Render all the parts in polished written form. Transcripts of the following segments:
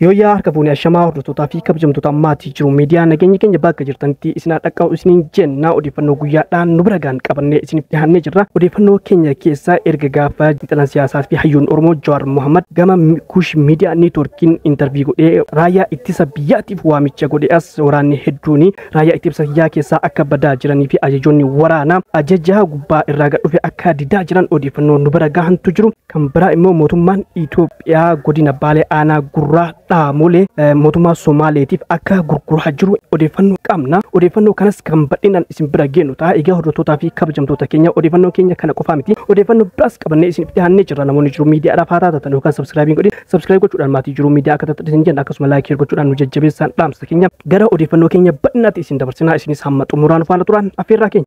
Yooyyaa harka fuunee ashamaa hordoftootaa fi kabajamtoota maatii jiru miidiyaa nageenya keenya bakka jirtanitti isin dhaqqabu isiniin jenna. Odeeffannoo guyyaadhaan nu bira gaan qabannee isiniif dhiyaannee jirra. Odeeffannoo keenya keessaa erga gaafa xiinxalaan siyaasaa fi hayyuun Oromoo Jawaar Mohammad gama Kuush Miidiyaa Neetwoorkiin intarvii godhee raayyaa ittisa biyyaatiif waamicha godhee as waraanni hedduun raayyaa ittisa biyyaa keessaa akka badaa jiranii fi ajajoonni waraanaa ajaja gubbaa irraa gad dhufe akka didaa jiran odeeffannoo nu bira gahantu jiru. Kan biraa immoo mootummaan Itoophiyaa godina Baalee aanaa Gurraa Dhaamolee mootummaa Somaaleetiif akka gurguraa jiru odeeffannoo qabna. Odeeffannoo kanas kan bal'inaan isin bira geenyu ta'a. Egaa hordoftootaa fi kabajamtoota keenya odeeffannoo keenya kana qofaa miti. Odeeffannoo biraas qabannee isiniif dhiyaannee jirra. Namoonni jiru miidiyaadhaaf haa taatan yookaan sabsiraayibii godhin sabsiraayib gochuudhaan maatii jiru miidiyaa akka taatan isin jenna, akkasuma laayikii gochuudhaan nu jajjabeessaan dhaamsa keenya gara odeeffannoo keenya bal'inaatti isin dabarsinaa. Isinis hamma xumuraan faana turaan affeerraa keenya.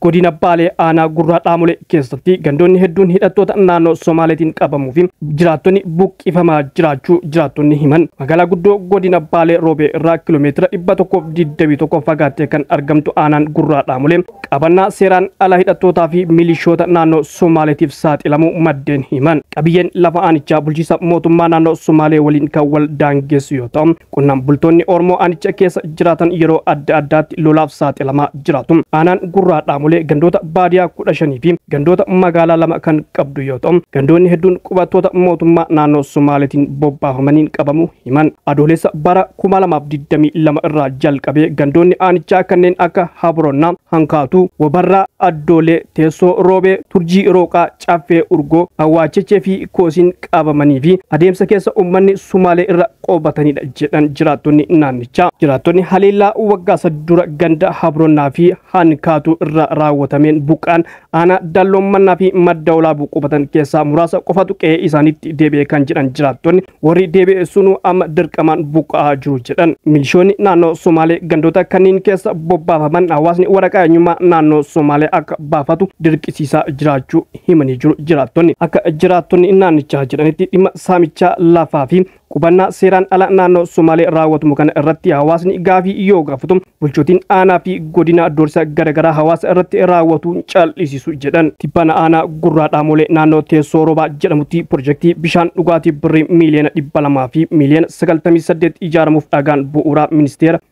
Godina Baalee aanaa Gurraa Dhaamolee keessatti gandoonni hedduun hidhattoota naannoo Somaaleetiin qabamuu fi jiraattonni buqqifamaa jiraachuu jiraattonni himan. Magaalaa guddoo godina Baalee Roobee irraa kiiloomeetira 121 fagaattee kan argamtu aanaan Gurraa Dhaamolee qabannaa seeraan ala hidhattootaa fi milishoota naannoo Somaaleetiif saaxilamuu maddeen himan. Qabiyyeen lafa aanichaa bulchiinsa mootummaa naannoo Somaalee waliin kan wal daangessu yoo ta'u, qonnaan bultoonni Oromoo aanicha keessa jiraatan yeroo adda addaatti lolaaf saaxilamaa jiraatu. Aanaan Gurraa Dhaamolee gandoota baadiyaa 15 fi gandoota magaalaa 2 kan qabdu yoo ta'u, gandoonni hedduun qubattoota mootummaa naannoo Somaaleetiin bobbaafamaniin qabamu himan. Adoolessa bara 2022 irraa jalqabee gandoonni aanichaa kanneen akka Habronnaa, Hankaatuu, Wabarraa, Addoolee, Teessoo Roobee, Turjii Rooqaa, Caffee Urgoo, Awwaachechee fi Koosiin qabamanii fi adeemsa keessa uummanni Sumaalee irra qubatanidha jedhan jiraattonni naannichaa. Jiraattonni haleellaa waggaa sadii dura ganda Habronnaa fi Hankaatuu irra raawwatameen buqqaan aanaa Dalloommannaa fi Madda Olaabuu qubatan keessaa muraasa qofatu qe'ee isaaniitti deebi'e kan jedhan jiraattonni, warri deebi'e sunuu amma dirqamaan buqqa'aa jiru jedhan. Milishoonni naannoo Somaalee gandoota kanneen keessa bobbaafaman hawaasni waraqaa eenyummaa naannoo Somaalee akka baafatu dirqisiisaa jiraachuu himanii jiru jiraattonni. Akka jiraattonni naannichaa jedhanitti dhimma saamichaa lafaa fi qubannaa seeraan ala naannoo Somaalee raawwatamu kana irratti hawaasni gaafii yoo gaafatu bulchootiin aanaa fi godina doorsa garaagaraa hawaasa irratti raawwatuun cal'isiisu jedhan. Tibbana aanaa Gurraa Dhaamolee naannoo Teessoo Roobaa jedhamutti pirojektii bishaan dhugaatii birrii miiliyoona 200 fi miiliyoona 98 ijaaramuuf dhagaan bu'uuraa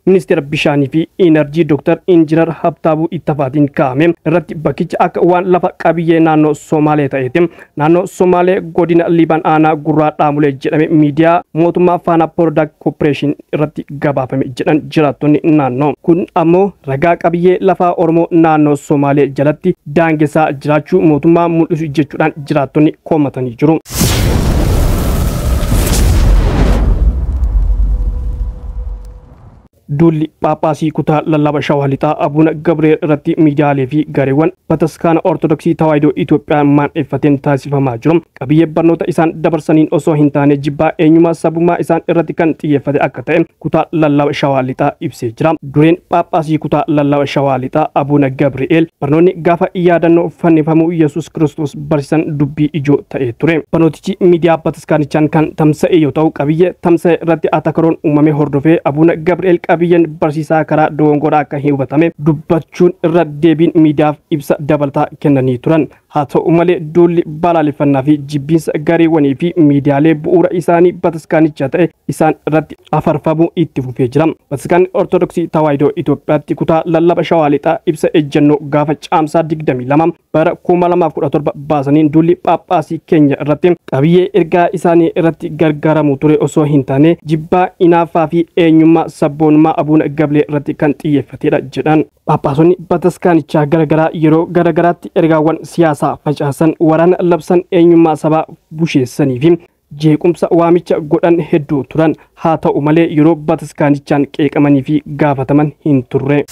ministeera bishaanii fi Inerjii Dr. Injinar Habtaabuu Ittafaatiin kaa'ame irratti bakkicha akka waan lafa qabiyyee naannoo Somaalee ta'eeti naannoo Somaalee godina Liibaan aanaa Gurraa Dhaamolee jedhame miidiyaa mootummaa Faanaa Product Corporation irratti gabaafame jedhan jiraattonni naannoo. Kun ammoo ragaa qabiyyee lafaa Oromoo naannoo Somaalee jalatti daangessaa jiraachuu mootummaa mul'isu jechuudhaan jiraattonni komatanii jiru. Duulli Phaaphaasii kutaa lallaba Shawaa Lixaa Abuuna Gabri'eel irratti miidiyaalee fi gareewwan bataskaana Ortodoksii Tawaahidoo Itoophiyaa maandheeffateen taasifamaa jiru. Qabiyyee barnoota isaan dabarsaniin osoo hin taane jibbaa eenyummaa sabummaa isaan irratti kan xiyyeeffate akka ta'e kutaa lallaba Shawaa Lixaa ibsee jira. Dureen Phaaphaasii kutaa lallaba Shawaa Lixaa Abuuna Gabri'eel barnoonni gaafa yaadannoo fannifamuu Yesuus Kiristoos barsiisan dubbii ijoo ta'ee ture. Barnootichi miidiyaa bataskaanichaan kan tamsa'e yoo ta'u, qabiyyee tamsa'e irratti atakaroon uumame hordofee Abuuna Gabri'eel qabiyyeen barsiisaa karaa dogongoraa akka hin hubatame dubbachuun irra deebiin miidiyaaf ibsa dabalataa kennanii turan. Haa ta'u malee duulli balaaleffannaa fi jibbiinsa gareewwanii fi miidiyaalee bu'uura isaanii bataskaanichaa ta'e isaan irratti afarfamuu itti fufee jira. Bataskaanni Ortodoksii Tawaahidoo Itoophiyaatti kutaa lallaba Shawaa Lixaa ibsa ejjennoo gaafa caamsaa 22 bara 2017 baasaniin duulli Phaaphaasii keenya irratti qabiyyee ergaa isaanii irratti gargaaramuu ture osoo hin taane jibbaa inaaffaa fi eenyummaa sabboonummaa Abuuna Gabri'eel irratti kan xiyyeeffatedha jedhan. Phaaphaasonni bataskaanichaa garaagaraa yeroo garaagaraatti ergaawwan siyaasaa facaasan, waraana labsan, eenyummaa sabaa busheessanii fi jeequmsa waamicha godhan hedduu turan. Haa ta'u malee yeroo bataskaanichaan qeeqamanii fi gaafataman hin turre.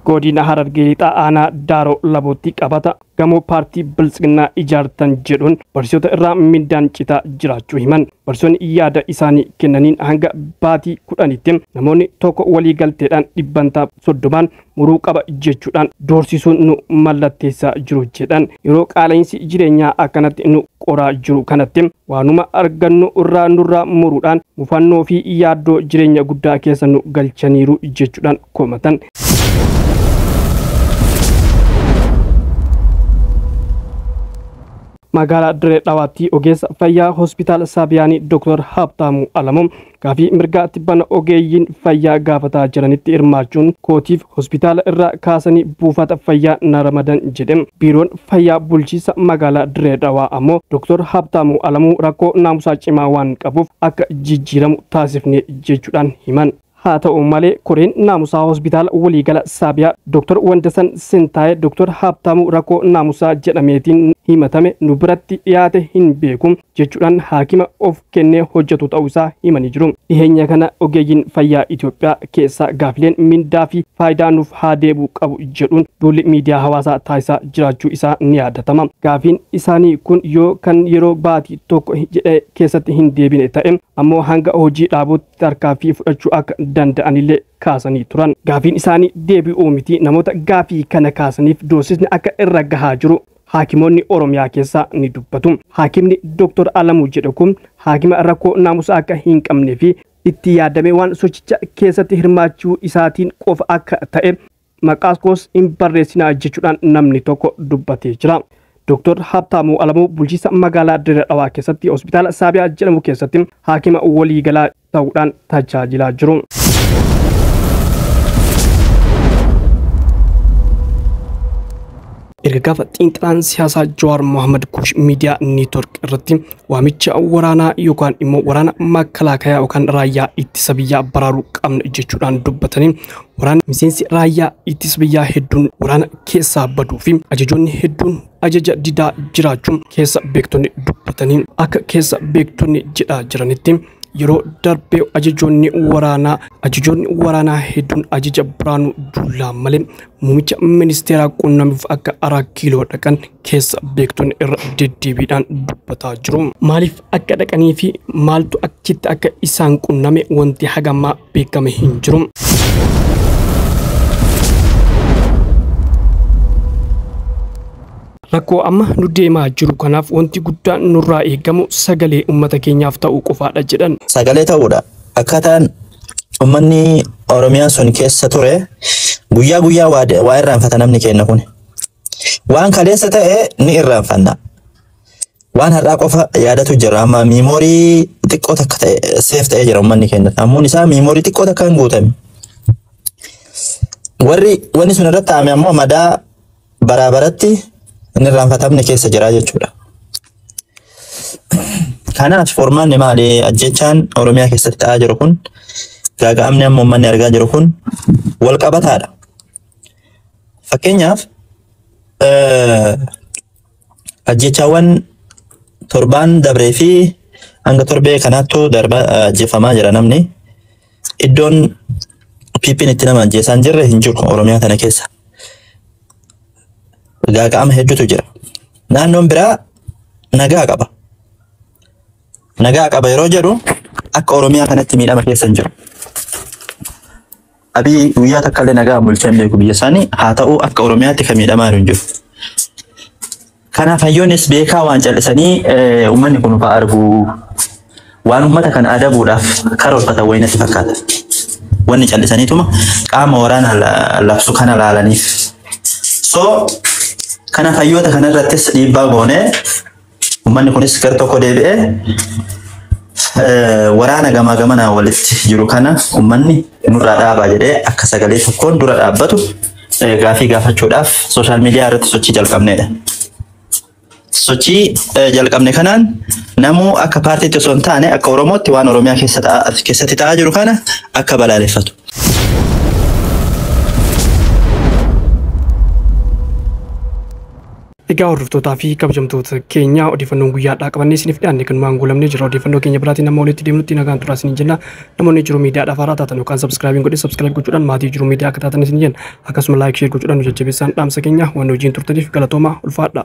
Godina Harargee Lixaa aanaa Daaroo Labootti qabata gamoo paartii Biltsiginnaa ijaartan jedhuun barsiisota irraa mindaan citaa jiraachuu himan. Barsiisonni yaada isaanii kennaniin hanga baatii 10tti namoonni tokko walii galteedhaan 30% muruu qaba jechuudhaan doorsisuun nu mallatteessaa jiru jedhan. Yeroo qaala'insi jireenyaa akkanatti nu qoraa jiru kanatti waanuma argannu irraa nurraa muruudhaan mufannoo fi yaaddoo jireenya guddaa keessa nu galchaniiru jechuudhaan komatan. Magaalaa Dirree Dhawaatti ogeessa fayyaa hospitaala Saabiyaanii Dr. Habtaamuu Alamuu gaafii mirgaa tibbana ogeeyyiin fayyaa gaafataa jiranitti hirmaachuun kootiif hospitaala irraa kaasanii buufata fayyaa na ramadan jedhe. Biiroon fayyaa bulchiinsa magaalaa Dirree Dhawaa ammoo Dr. Habtaamuu Alamuu rakkoo naamusaa cimaa waan qabuuf akka jijjiiramu taasifne jechuudhaan himan. Haa ta'u malee koreen naamusaa hospitaala waliigala Saabiyaa Dr. Wandasan Sintaayee Dr. Habtaamuu rakkoo naamusaa jedhameetiin himatame nu biratti dhiyaate hin beeku jechuudhaan haakima of kennee hojjetu ta'uu isaa himanii jiru. Dhiheenya kana ogeeyyiin fayyaa Itoophiyaa keessaa gaafileen mindaa fi faayidaa nuuf haa deebi'u qabu jedhuun duulli miidiyaa hawaasaa taasisaa jiraachuu isaa ni yaadatama. Gaafiin isaanii kun yoo kan yeroo baatii tokko jedhee keessatti hin deebine ta'e ammoo hanga hojii dhaabuutti tarkaanfii fudhachuu akka danda'anillee kaasanii turan. Gaafiin isaanii deebi'uu miti namoota gaafii kana kaasaniif doorsisni akka irra gahaa jiru haakimoonni Oromiyaa keessaa ni dubbatu. Haakimni Dr. Alamuu jedhu kun haakima rakkoo naamusaa akka hin qabnee fi itti yaadamee waan sochicha keessatti hirmaachuu isaatiin qofa akka ta'e maqaa koos hin barreessinaa jechuudhaan namni tokko dubbatee jira. Dr. Habtaamuu Alamuu bulchiinsa magaalaa Dirree Dhawaa keessatti hospitaala Saabiyaa jedhamu keessatti haakima waliigalaa ta'uudhaan tajaajilaa jiru. Erga gaafa xiinxalaan siyaasaa Jawaar Mohaammed Kush miidiyaa neetwork irratti waamicha waraanaa yookaan immoo waraana makkalaakayaa yookaan raayyaa ittisa biyyaa baraaruu qabna jechuudhaan dubbatanii waraana miseensi raayyaa ittisa biyyaa hedduun waraana keessaa baduu fi ajajoonni hedduun ajaja didaa jiraachuun keessa beektonni dubbatanii akka keessa beektonni jedhaa jiranitti yeroo darbee ajajoonni waraanaa hedduun ajaja Biraanuu Juulaa malee muummicha ministeeraa qunnamuuf akka 4 kiiloo dhaqan keessa beektonni irra deddeebiidhaan dubbataa jiru. Maaliif akka dhaqanii fi maaltu achitti akka isaan qunname wanti hagamaa beekame hin jiru. Rakkoo amma nu deemaa jiru kanaaf wanti guddaan nurraa eegamu sagalee uummata keenyaaf ta'uu qofaadha jedhan. Sagalee ta'uudha. Akkaataan uummanni Oromiyaa sun keessa ture guyyaa guyyaa waa irraanfata namni keenya kun. Waan kaleessa ta'e ni irraanfanna. Waan har'aa qofa yaadatu jira. Amma miimoorii xiqqoo takka ta'e seef ta'ee jira uummanni keenya. Sammuun isaa miimoorii xiqqoo takka hin guutame. Warri wanni sun irratti taa'ame ammoo madaa baraabaratti inni irraanfatamne keessa jira jechuudha. Kanaaf formaanni maali ajjechaan Oromiyaa keessatti ta'aa jiru kun gaaga'amni amma uummanni argaa jiru kun wal qabataadha. Fakkeenyaaf ajjechaawwan torbaan dabree fi hanga torbee kanaattuu darba ajjeefamaa jira namni. Iddoon PP'n itti nama ajjeesaan jirre hin jiru Oromiyaa kana keessa. Gaaga'ama hedduutu jira. Naannoon biraa nagaa qaba. Nagaa qaba yeroo jedhu akka Oromiyaa kanatti miidhama keessa hin jiru. Abiy guyyaa takka illee nagaa bulchee hin beeku biyya isaanii haa ta'u akka Oromiyaatti kan miidhamaa jiru hin jiru. Kanaaf hayyoonnis beekaa waan callisanii uummanni kun fa'aa argu waan uummata kana adabuudhaaf karoorfatan wayii natti fakkaata. Wanni callisaniituma qaama waraana labsu kana laalaniif. So kanaaf hayyoota kanarrattis dhiibbaa goonee uummanni kunis gara tokko deebi'ee waraana gamaa gamanaa walitti jiru kana uummanni nurraa dhaabaa jedhee akka sagalee tokkoon dura dhaabbatu gaafii gaafachuudhaaf sooshaal miidiyaa irratti sochii jalqabneedha. Sochii jalqabne kanaan namuu akka paartiitti osoo hin taane akka Oromootti waan Oromiyaa keessatti ta'aa jiru kana akka balaaleffatu. Egaa hordoftootaa fi kabajamtoota keenya odeeffannoon guyyaadhaa qabannee isiniif dhiyaanne kan numaan guulamnee jira. Odeeffannoo keenya biraatiin nama walitti deemnutti nagaan turaa isiniin jenna. Namoonni jiru miidiyaadhaaf haaraa taatan yookaan sabskraayibiin godhe sabskraayib gochuudhaan maatii jiru miidiyaa akka taatan isiniin jenna. Akkasuma laayik sheer gochuudhaan nu jajjabeessaan dhaamsa keenya waan hojiin turtaniif galatooma ulfaadha.